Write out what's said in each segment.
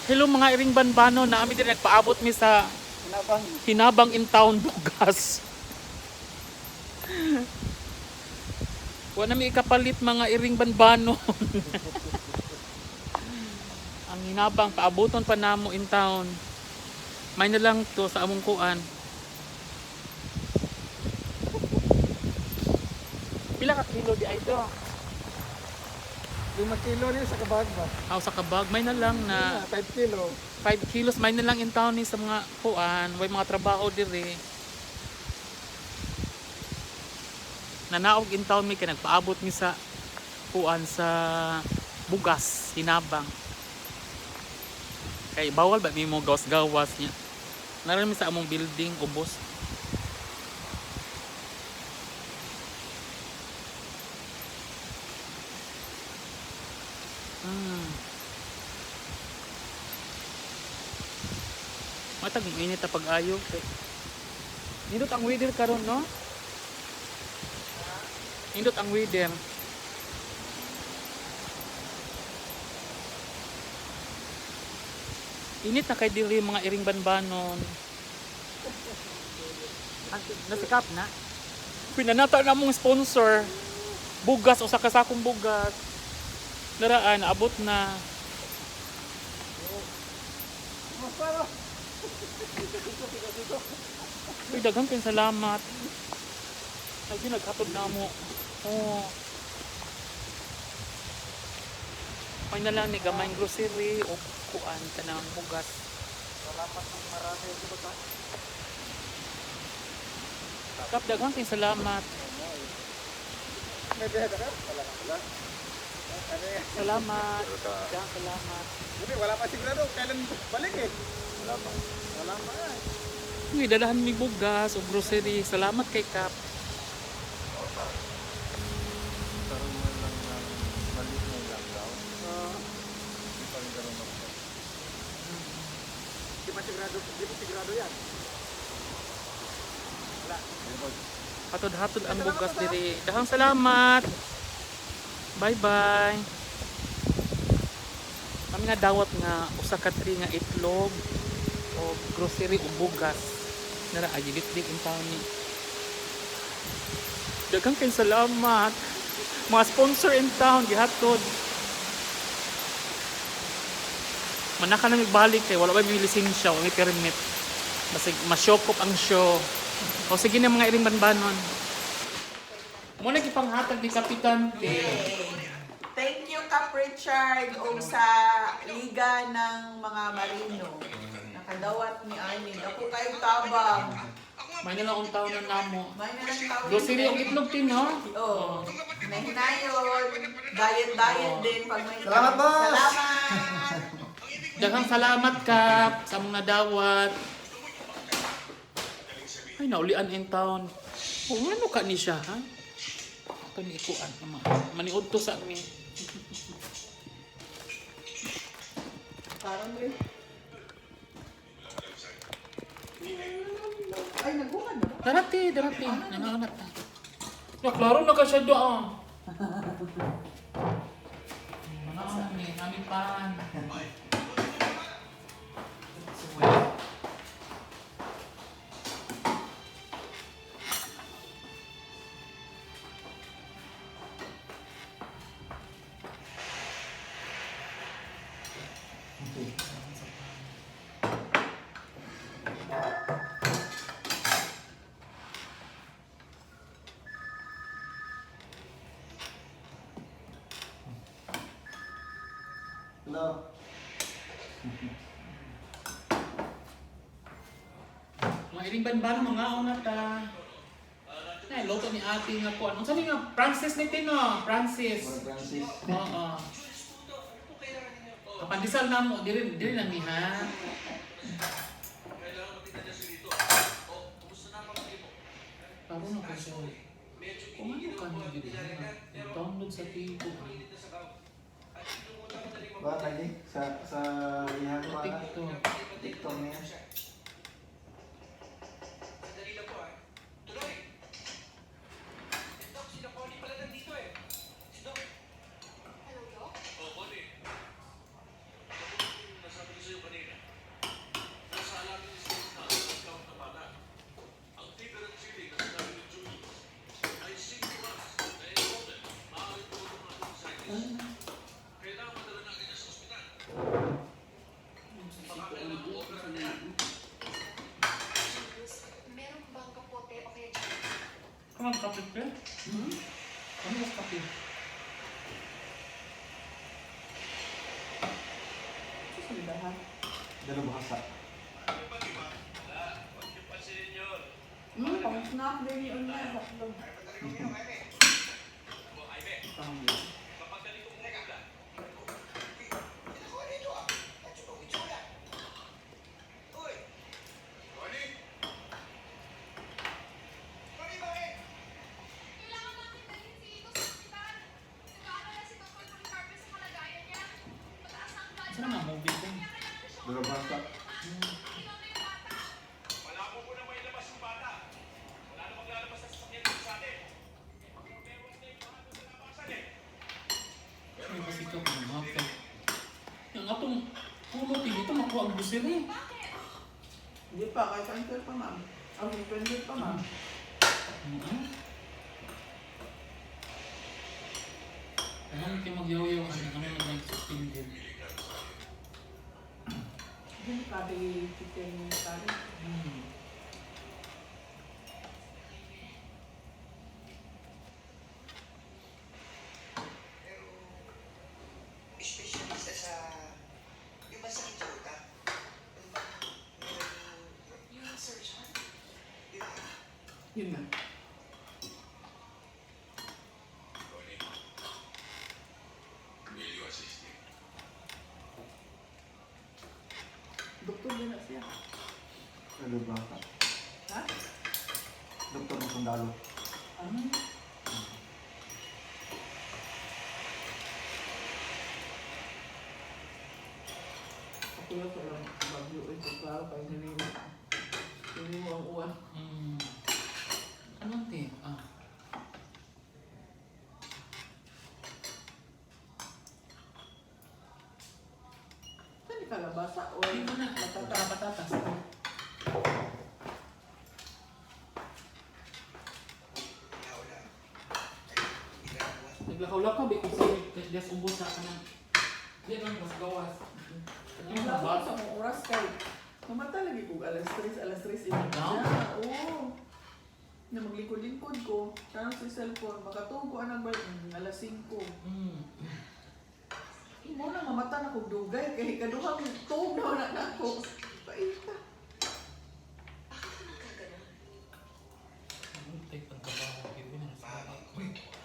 Hello, mga iring banbano, na ami din nagpaabot mi sa Hinabang. Hinabang in town bugas. Wa na mi ikapalit, mga iring banbano. Ang hinabang paaboton pa namo in town. May na lang to sa among kuan. Pila ka kilo di ay to? 5 kilo rin sa kabag ba? Aw, sa kabag may na lang na 5 kilo. 5 kilos may na lang in town ni sa mga kuan, way mga trabaho diri. Nanaog in town mi kay nagpaabot mi sa kuan, sa bugas, hinabang. Kay bawal ba mi mo gawas-gawas niya. Naran mi sa among building ubos. Matag init na pag-ayo. Nindot ang weather karon, no? Nindot ang weather. Init na kay diri, mga iring banbanon. Nasikap na. Pinanata na mong sponsor. Bugas o sa kasakong bugas. Naraan, abot na. Uy, daghang kayong salamat. Ay, naghatod na mo. Oh. May na lang ni gamay grocery o kuan kanang bugas. Salamat ng marami sa bata. Kap, daghang kayong salamat. May bihada ka? Wala ka wala. Ano yan? Salamat. Daghang salamat. Hindi, wala pa sigurado. Kailan balik eh? Wala pa. Wala pa eh. Uy, dalahan mi bugas o grocery. Salamat kay Kap. Karoon man lang ng maliit na lockdown. Ah, Hindi pa rin ganun ako. Di pa sigurado, di pa sigurado yan. Wala. Hindi pa. Hatod-hatod ang bugas diri. Daghang salamat. Bye-bye. Kami na dawat nga usa ka tray nga itlog o grocery o bugas. Nara ay gitdik in town ni. Daghang kay salamat. Mga sponsor in town gihatod. Manaka na migbalik kay wala ba may lisensya o may permit. Basig masyokop ang show. O sige na, mga iring banbanon. Muna gipanghatag ni Kapitan T. Thank you, Kap Richard, o sa Liga ng mga Marino. Nakadawat ni Arnie. Ako kay tabang. May na lang ang taon na namo. May na lang tawag. Grocery og itlog tin, no? Oo. Nahinayon. Diet-diet din pag may Salamat, boss! Salamat! Daghang salamat, Kap, sa mong nadawat. Ay, naulian in town. O, ano ka ni siya, ha? Ito ni ikuan. Maniod to sa amin. Parang rin. Ay, naguman na ba? Darati, darati. Nanganganak ta. Ya, klaro na ka siya doon. Mga kami, namin pan. Hello. Mga iring banban, mga una ta. Ay, loto ni ate nga po. Ano sabi nga? Francis ni Tino. Francis. Francis. Oo. Kapandisal na mo. Diri, diri lang ni ha. Parang na ko siya. Kung ano ka na diri ha? Download sa Tigo. Ba, lagi? Sa iyang ko na. TikTok. TikTok niya. Kape? Hmm? Ano mas kape? Susunod ha. Dalabasa. Pang snack din yun na. Hotdog. Kailangan natin dalhin si Ito sa ospital. Nag-aalala si Dr. Policarpio sa kalagayan niya. Mataas ang blood Saan nga movie ko? kaya kailangan siya Dalabasa. Ilaw na yung bata. Ay, kasi ito kung mga Yung atong pulot eh, ito makuha ang busiri. Hindi pa, kahit cancel pa, ma'am. Ang suspended pa, ma'am. Ano kayo magyaw-yaw ano ano nag-suspended. Hindi, curry chicken curry. Pero, espesyalista sa yung masakit sa utak. Yung bang Yung surgeon? Yun. Yun na. Doktor din na siya. Dalabasa. Ha? Doktor ng sundalo. Ano? Ako lang sa lang bagyo ito. Klaro kayo naniwa. Naniwa ang uwan. Ano te? Ah. Saan ni kalabasa o Hindi ko na. patata? Patatas. Wala. Ay, ilang buwan. Naglakaw-lakaw ba kung sino des ubos sa kanang. Di lang mas gawas. Ano Wala ba? ko sa akong oras kay Mamata lagi kog alas 3, alas 3 imong No? Oo. Na maglikod-lingkod ko, tanong sa cellphone, makatuog ko anang bar alas 5. Mo na mamata na kog dugay kay kaduhang tuog na wala na ako. Paita. Bakit ka nagkaganon? Take ang trabaho yun na sa Mahabang kwento ko.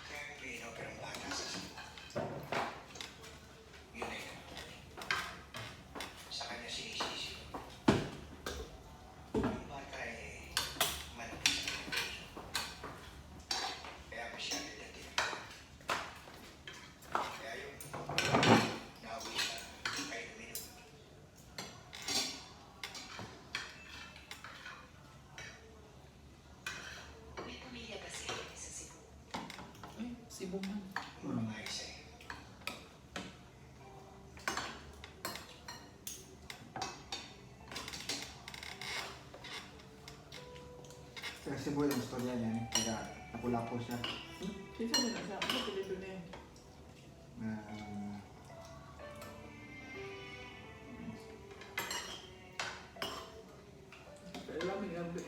Kaya linaw pero ang bata sa Cebu. Yun na yun. Sa kanya sinisisi. Yung bata eh, malapit sa kanya puso. Kaya masyado na tinapos. Kaya yun, nauwi sa kay uminom. May pamilya ba si Jaime sa Cebu? Eh, Cebu man. Mga isa eh. Kasi boy, ang istorya niya eh. Kaya napula-po siya. Kinsa din na siya? Ano pilido niya? Na Pero lang may gabi.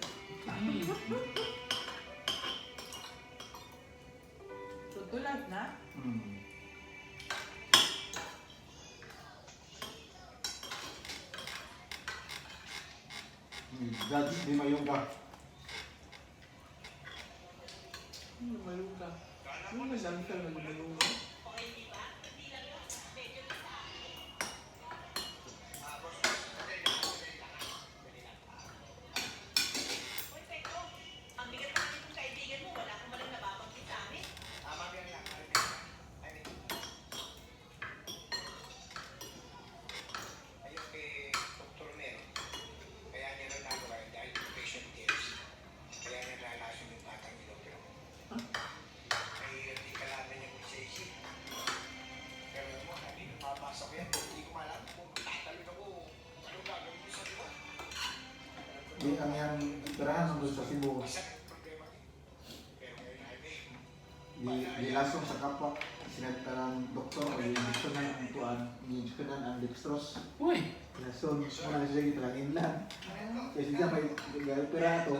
So to life na? Dad, di mayong ka. Ano maluga? Ano may dami ka naman maluga? Uy, Pedro, ang bigat naman itong kaibigan mo. Wala kang malang nababanggit sa amin. Tama ba yan lang? I mean, ayun kay Dr. Mero. Kaya niya rin nagawa yun dahil patient tips. Kaya niya nalalason yung batang inopera mo. Mahirap din kalaban niya kung sa isip. Pero alam mo, hindi napapasa ko yan. Hindi ko malam kung tatalon ako. Anong gagawin ko sa diba? Di ang yang tirahan sa Cebu. Isa ang problema. Pero ngayon, Jaime, Di gilasong sa kapwa sinagta ng doktor o i-injectionan ang tuan, i-injectionan ang dextrose. Uy, Lason, muna siya gitalang inlan. Kaya siya may pera to.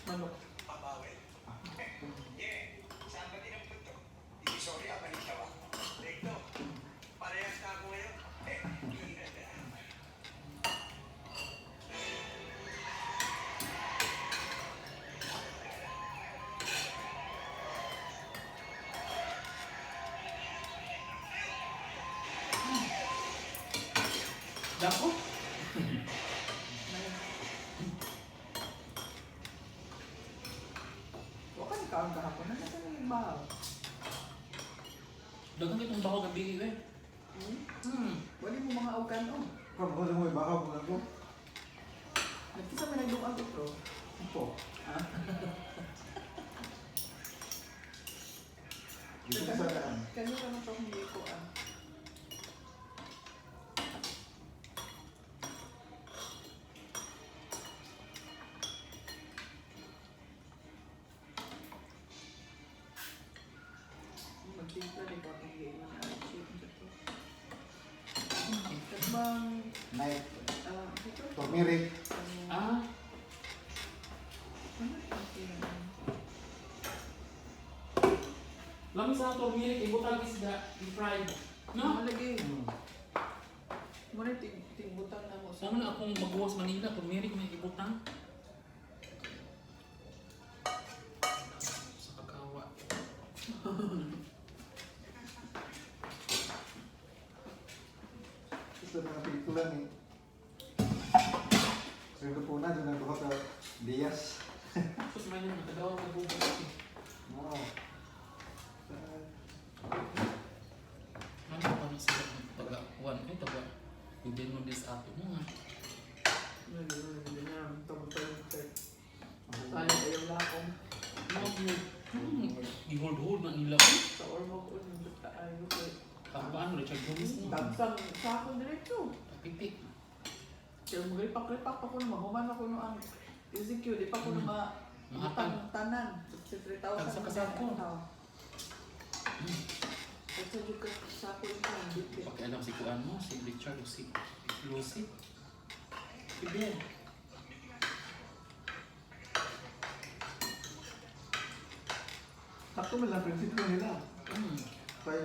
Manok. Pabawel. Yeah, saan ba dinampot to? Hindi, sorry, ah, balitaw ah. Recto, parehas na ako ngayon. Eh, ingat ah. Dako. Wa ka nikaon kahapon. Ano ka nang bahaw? Dagang itong bako gabi eh. Hmm? Hmm. Wala mo mga awkan oh. Kung ako mo baka mo ako. Nagkisa may nagduang ito. Ito. Ah. Dito sa daan. Kano ka na itong hindi ko ah. Magtimpla di ba kung hindi mo na shape dito. Katbang, Night. ah, dito? Turmeric. Ah, Ano yung tinanong? lami sa turmeric, ibutang isda, i-fried. No? No? Lagi. Hmm. Muna tigbutang na mo sa Sama na akong magbuwas Manila, turmeric may ibutang. Sa kakawa. Ito mga pelikula ni. Sa po na, doon nagbuha ka Diaz. Tapos may nang nakagawa ko bukas eh. No. Ano pa na sila ng taga one ay taga gobyerno this ato mo nga. Sayang ayaw lakong. No, yun. I-hold-hold na nila. Eh. Sa ormok unang bata ayo kay Kapaan, Richard Gomez no. Tagsang sa akong diretso. Pipi. Kaya magripak-ripak pa ko na mahuman ako no ang ECQ, di pa ko na ma Mahatag. butang tanan. 63,000. Tagsa ka sako. Tagsa jud ka sako yung bitbit. Pakialam si Kuan mo, si Richard o si Lucy. Si Ben. Sakto man lang prinsipyo nila. Kaya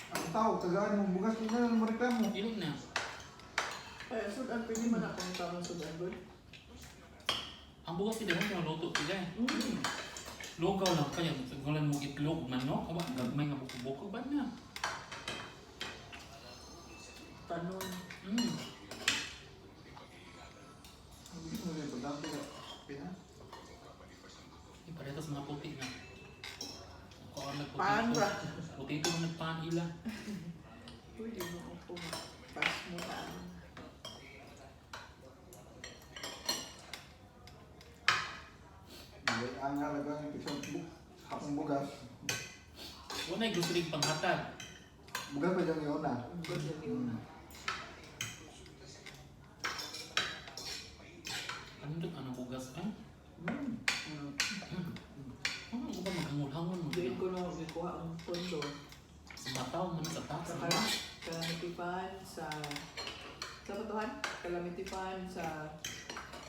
ang tao, tagaan mong bugas, hindi na lang mo reklamo. Dili na. Kaya sudan pwede man ako ng taong sudan doon. Ang bugas sila yung luto sila eh. Lugaw lang kaya, gulan mo itlog, manok, o ba, gagmay nga buko-buko ba na? Tanon. Hindi mo rin pagdampo ka. Pinas. Eh, parehas mga puti na. Kuan nagputito. Pan ra. Putito man nagpan ila. Pwede mo ako pas mo na. Hindi, ang halaga ng isang hapong bugas. Wala na gusto rin panghatag. Bugas pa dyan yun ah. Good na yun. Ano doon? Anong bugas? Eh? Mm. Ano ba maghangol-hangol mo? Doon ko na gikuha ang pondo. Sa bataw man sa tax. Sa Calamity Fund, sa Batuhan? Calamity Fund, sa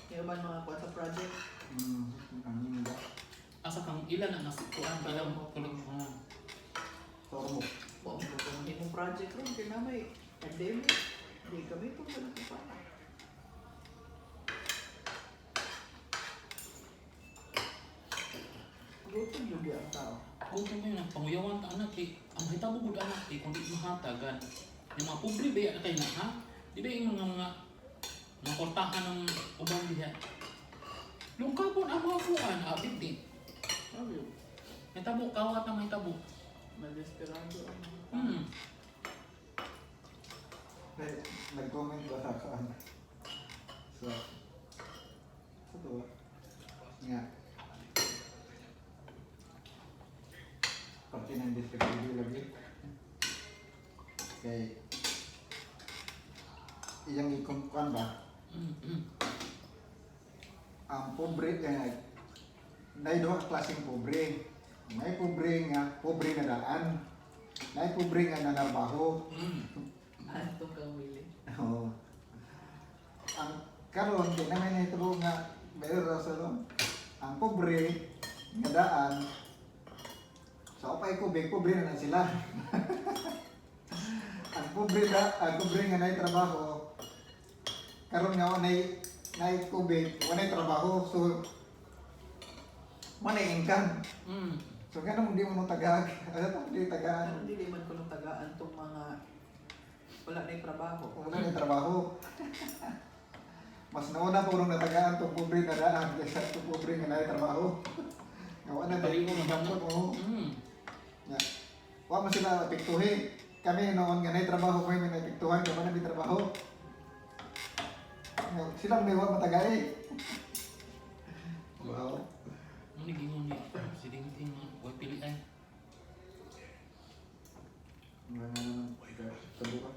yung uban mga kuha sa project. Ang hinga. Asa kang ilan ang nasikuan? Ilang kulong mga. Tormo. Wa mo ko man imong project ron kay na may pandemic. Di kami po sa pa. Gutom jud ang tao. Gutom mo yun, ang panguyawan ta anak eh. Ang mahitabo gud anak eh, kung di mahatagan. Yung mga pobre ba yan kay na ha? Di ba yung mga mga kortahan ng uban diha? Lungkapon ang mga kuan, abit di. Sabi, Mahitabo, kawat ang mahitabo. madesperado ang mga tao. Eh, nag-comment ba sa kaan? So, sa to? Nga. Parte ng district lagi. Kay iyang ikon-kuan ba? Ang pobre eh, nay duha ka klaseng pobre. May pobre nga pobre na daan. Nay pobre nga nanarbaho. Antong kang Willie. Oo. Ang karon kay naman nahitabo nga meron ra sa ron. Ang pobre kubig, pobre na na sila. Ang pobre na, ang pobre nga naay trabaho, karon nga walay naay kubig, walay trabaho, so walay income. So ganun di mo tagag. Ano to di tagaan? Hindi man ko nung tagaan tong mga wala na yung trabaho. Wala na trabaho. Mas nauna pa unang natagaan tong pobre na daan kaysa tong pobre nga naay trabaho. Nga wala na Paliw mo income mo. Ya. Wa man sila apektuhin. Kami noon nga naay trabaho kami may naapektuhan kay wala may trabaho. Nga, sila may wa matagay. Wow. Ano gingon ni si Dingding way pili ay. Nga tabuka.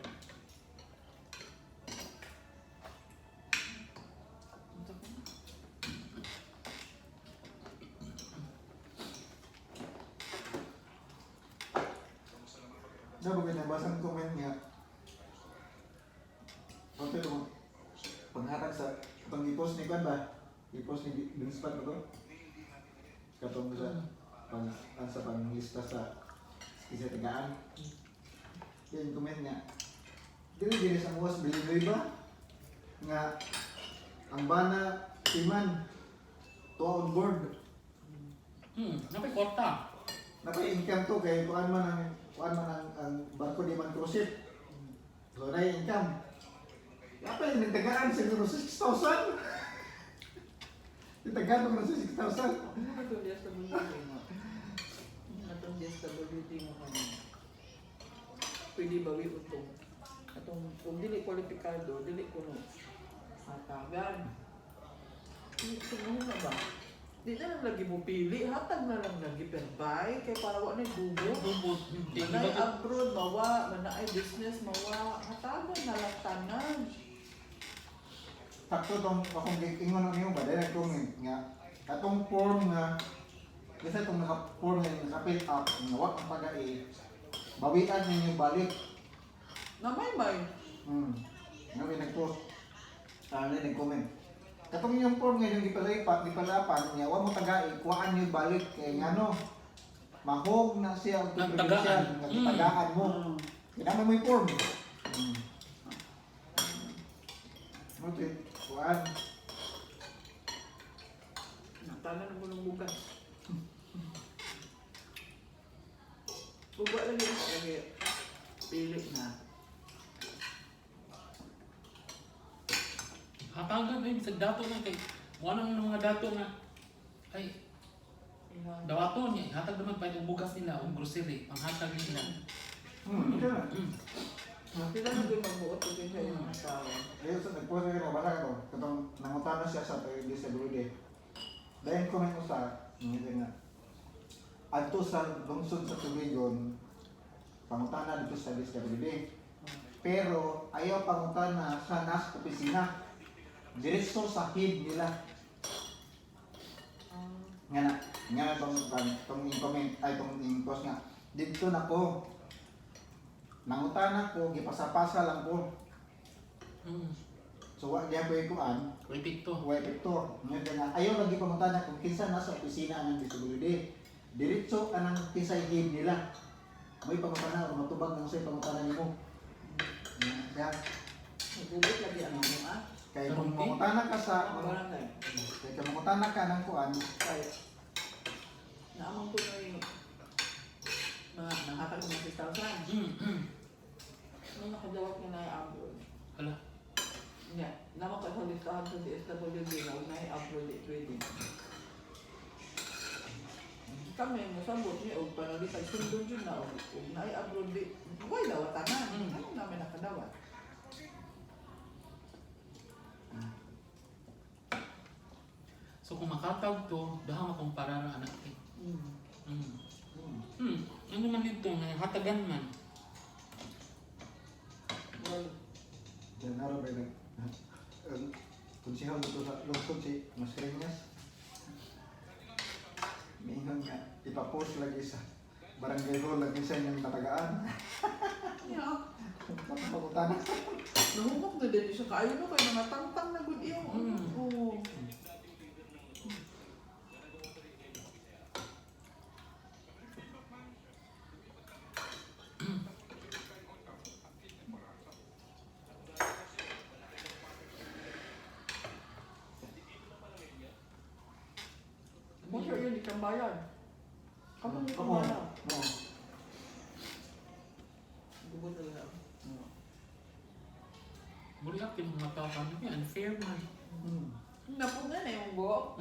Dapat nabasa ang comment niya. Okay mo. Panghatag sa itong i-post ni Kwan ba? I-post ni Binspat ba to? Katong sa pang, ang sa panglista sa isa tagaan. Yan yung comment niya. Dili dili sa muwas bilinoy ba? Nga ang bana iman to on board. Napay kwarta. Napay income to kay kuan man ang barko di man cruise ship. So na income. Napay nagtagaan siguro 6,000. Nagtagaan ko sa 6,000. Ano ka itong DSWD mo? Atong DSWD mo kami. Pwede ba utong? Atong kung dili kwalipikado, dili kuno hatagan. Tingnan na ba? Di na lang lagi mo pili, hatag na lang lagi perbay kay para wa na dugo. Bubot. Manay abroad mawa, manay business mawa, hatagan na lang tanan. Sakto tong akong giingon niyo ba dahil nag-comment nga katong form nga kasi itong naka-form nga naka-fill up nga wa ang pag-ai bawian ninyo balik. Namay-may. Nga may nag-post. Ah, may nag-comment. Katong inyong form nga yung gipalaipa, gipalapan niya, wa mo tagai, kuhaan niyo balik kay ngano. Mahog na siya ang Nagtagaan. probinsya, nga gitagaan mo. Kinahanglan mo yung form. Okay, kuhaan. Natanan mo ng bukas. Buga lagi lagi pili na. Hatagan ay bisag dato na kay mo nang mga dato nga ay dawaton niya hatag naman pa yung bugas nila o grocery panghatag nila. Okay na. Sila na yung magbuot kung sa yung mga tao. Ayun, so, nag-post na nabasa ka to. Katong nangutana siya sa disability. Dahil comment ko sa, hindi nga. Adto sa lungsod sa Tubigon, pangutana dito sa disability. Pero ayaw pangutana sa nas opisina. Diretso sa head nila. Nga na tong, tong, tong in-comment, ay tong in-post nga. Dito na ko. Nangutana ko, gipasa-pasa lang ko. So wa gyud ko kuan, Way picto. wa epekto. Ngayon nga ayaw lagi pangutana kung kinsa nasa opisina anang disability. Diretso anang kinsa head nila. May pangutana o matubag nang say pangutana nimo. Ya, Nagbuot lagi ang mga kay kung mangutana ka sa ang barangay. kay kung mangutana ka ng kuan, Kaya, naamang ko na yung mga nakatag ng 6,000. Nung nakadawat nga na yung abroad. Hala. Nga, naman ko sa listahan sa DSWD na huwag na yung abroad di pwede. Kami, mosabot ni og panalitag sundon dyan na og og naay abroad di, way dawatanan. Ano namin nakadawat? So kung makatag to, daha makumpara ra anak eh. Ano man dito nga hatagan man. Well, Yan araw ba nag konsehal dito sa lungsod si Mascareñas. Mingon nga, ipapost lagi sa barangay hall lagi sa inyong natagaan. yeah. Napapagutana. Nahumok na din siya. Kaayo no, kay mga tangtang na gud iyong. Oo. Mo siya yun, ikang bayan. Kamu ni Oo. kumala. Oo. Gubot na lang. Buliak yung mga tao kami. Unfair man. Napunga na yung buhok.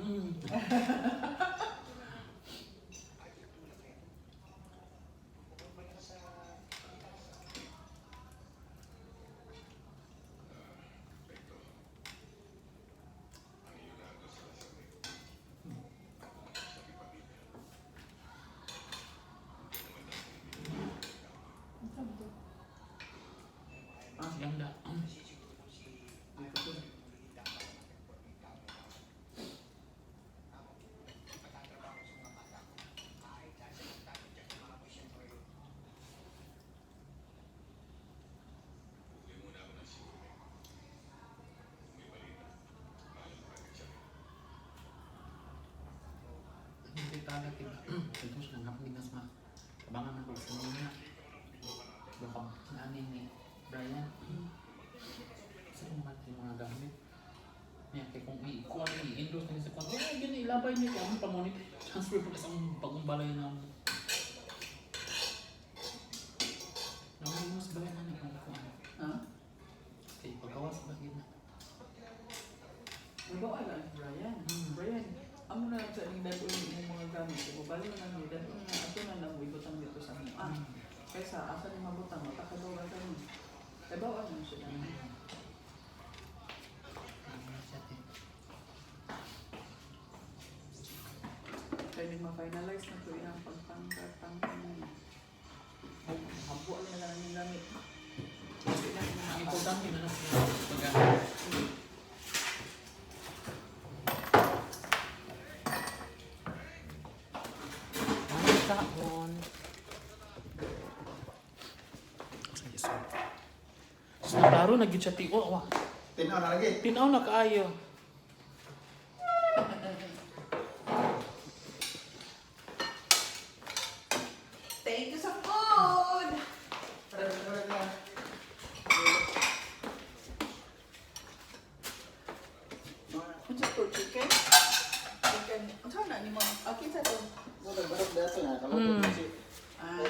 Ganda. Hindi talaga kita. Ito siya nga pinas ma. Abangan na ko sa mga. Baka namin ni Brian. Sa kung mga yung mga gamit. Niya, kay kung i-kuha ni i-endorse na sa kuha. Eh, gani ilabay niya kay among pamonit. Transfer po sa among bagong balay na amo. Naman mas balay na ni kung kuha. Ha? Kay pagawas ba yun na. Nabawa lang si Brian. Brian, amo na lang sa ning dad yung mga gamit. Kung bali na lang ni dad na ato na lang mo ibutang dito sa amo. Ah, kaysa asa ni mabutang matakadora kami. Nabawa lang siya. Siya, te. Kaya ning ma-finalize na to iyang pagtangka-tangka na. Habo na lang ang gamit. Hindi na Ang na importante na lang siya. Pag Ang taon. Sige, so. So, naklaro na gyud siya ti. Oh, wah. Tinaw na lagi. Tinaw na kaayo. Thank you sa food! Tara, tara, tara. Unsa to, chicken? Chicken. Unsa na ni mo? Ah, kinsa to? Mura, barok dato na. Kalupot na si. Ah,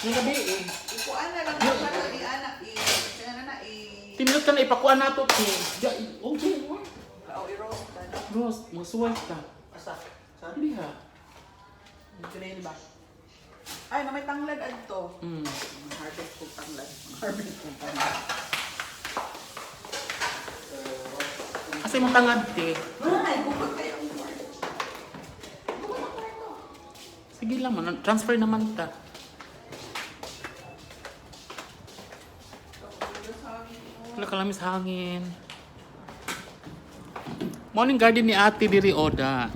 Ang gabi eh. ikuan na lang siya na i-ana i sana na na i Tinilot ka na ipakuan nato ti. Ja, okay. o i-roast na. Rost, masuway ka. Asa? Saan? Diha. Grill ba? Ay, na may tanglad adto. Harvest kong tanglad. Harvest kong tanglad. Asa imong tangad ti? Ay, bukod kayo ang kwarto. Bukod ang kwarto. Sige lang man, transfer naman ta. Wala kalamis hangin. Morning garden ni Ate diri Oda.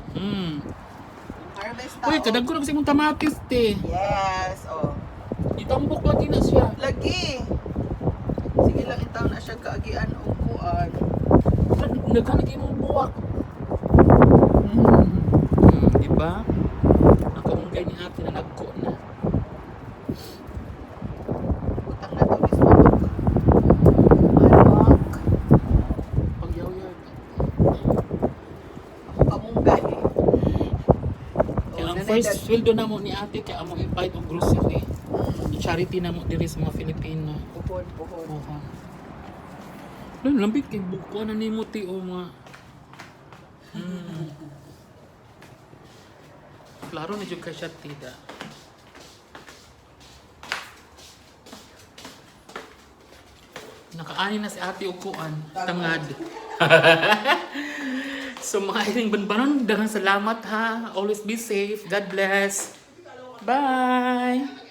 Harvest Uy, kadagko na kasi imong kamatis te. Yes, oh. Itambok lagi na siya. Lagi. Sige lang intaw na siya kaagian og kuan. Naghanag imong buwak. Di ba? Ang kamunggay ni Ate na nagko na. Utang na to is manok. Manok. Pagyaw-yaw. Ako kamunggay. Kaya ang first sweldo na mo ni Ate kaya among invite og grocery. Charity na mo diri sa mga Filipino. Puhon, puhon. Oo. Doon, lambit kay buko na nimo ti o mga. Klaro na jud kay siya tida. Nakaani na si Ate og kuan, tangad. So mga iring banbanon, daghang salamat ha. Always be safe. God bless. Bye.